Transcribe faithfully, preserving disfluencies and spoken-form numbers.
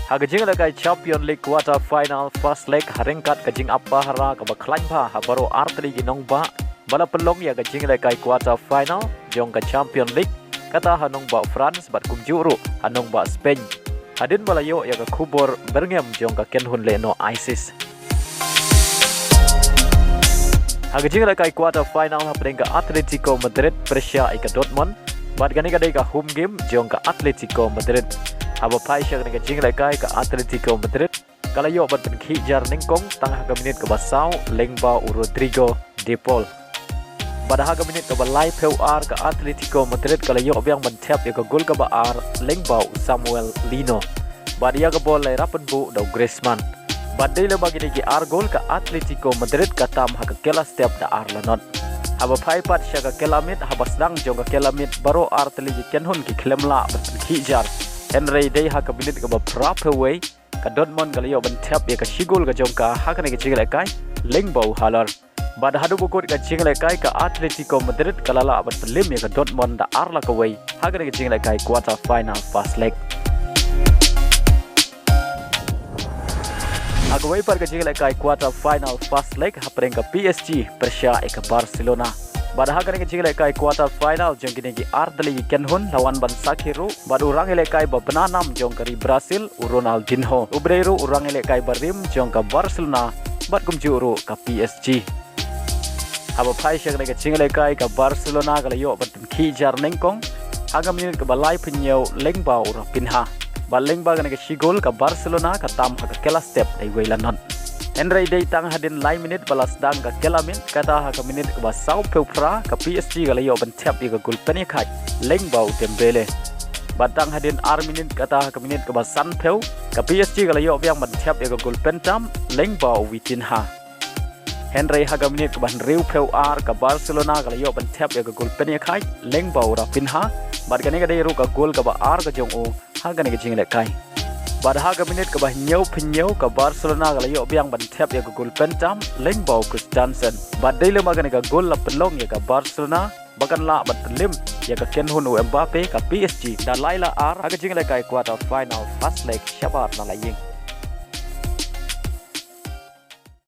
Ha ka jingïalehkai Champion League quarter final first leg, ha ryngkat ka jingap pahara kaba khlaiñ bha ha baroh artylli ki nongbah, ba la pynlong ïa ka jingïalehkai quarter final jong ka Champion League, kata ha nongbah France bad kumjuh ruh ha nongbah Spain, hadien ba la ïoh ïa ka khubor byrngem jong ka kynhun lehnoh ISIS. Ha ka jingïalehkai quarter final hapdeng ka Atletico Madrid pyrshah ïa ka Dortmund, bad kane ka dei ka home game jong ka Atletico Madrid. Haba phai sha kane ka jingïalehkai, ka Atletico Madrid ka la ïoh ban pynkhih jar nyngkong tang ha ka minit kaba saw lyngba u Rodrigo De Paul. Bad ha ka minit kaba laiphew ar, ka Atletico Madrid ka la ïoh biang ban thep ïa ka gol kaba ar lyngba u Samuel Lino. Bad ïa ka bol la ïarap pynbuh da u Griezmann. Bad dei lem bad kine ki ar gol, ka Atletico Madrid ka tam ha ka kylla step da ar la not. Haba phai pat sha ka kylla miet, haba sdang jong ka kylla miet baroh artylli ki kynhun ki khlem lah ban pynkhih jar. Hynrei dei ha ka minit kaba phraphew wei, ka Dortmund ka la ïoh ban thep ïa ka shi gol ka jong ka ha kane ka jingïalehkai lyngba u Haller. Bad haduh ba kut ka jingïalehkai, ka Atletico Madrid ka la lah ban pynlem ïa ka Dortmund da ar la kawei ha kane ka jingïalehkai quarter final first leg. Ha kawei pat ka jingïalehkai quarter final first leg hapdeng ka PSG pyrshah ïa ka Barcelona. Bad ha kane ka jingïalehkai quarter final jong kine ki artylli ki kynhun la wan ban sakhi ruh bad u rangïalehkai ba bna nam jong ka ri Brazil, u Ronaldinho, uba dei ruh u rangïalehkai barim jong ka Barcelona bad kumjuh ruh ka PSG. Haba phai sha kane ka jingïalehkai, ka Barcelona ka la ïoh ban pynkhih jar nyngkong ha ka minit kaba laiphew hynñiew lyngba u Raphinha. Bad lyngba kane ka shi gol, ka Barcelona ka tam ha ka kylla step da iwei la not. Hynrei dei tang hadien lai minit ba la sdang ka kylla miet, kata ha ka minit kaba sawphew phra, ka PSG ka la ïoh ban thep ïa ka gol pynïakhaid lyngba u Dembele. Bad tang hadien ar minit, kata ha ka minit kaba sanphew, ka PSG ka la ïoh biang ban thep ïa ka gol pyntam lyngba u Vitinha. Hynrei ha ka minit kaba hynriewphew ar, ka Barcelona ka la ïoh ban thep ïa ka gol pynïakhaid lyngba u Raphinha. Bad kane ka dei ruh ka gol kaba ar ka jong u ha kane ka jingïalehkai. Bad ha ka minit kaba hynñiewphew hynñiew, ka Barcelona ka la ïoh biang ban thep ïa ka gol pyntam lyngba u Christensen. Bad dei lem bad kane ka gol la pynlong ïa ka Barcelona ba kan lah ban pynlem ïa ka kynhun u Mbappe, ka PSG, da lai la ar ha ka jingïalehkai quarter final first leg shabar na la ïing.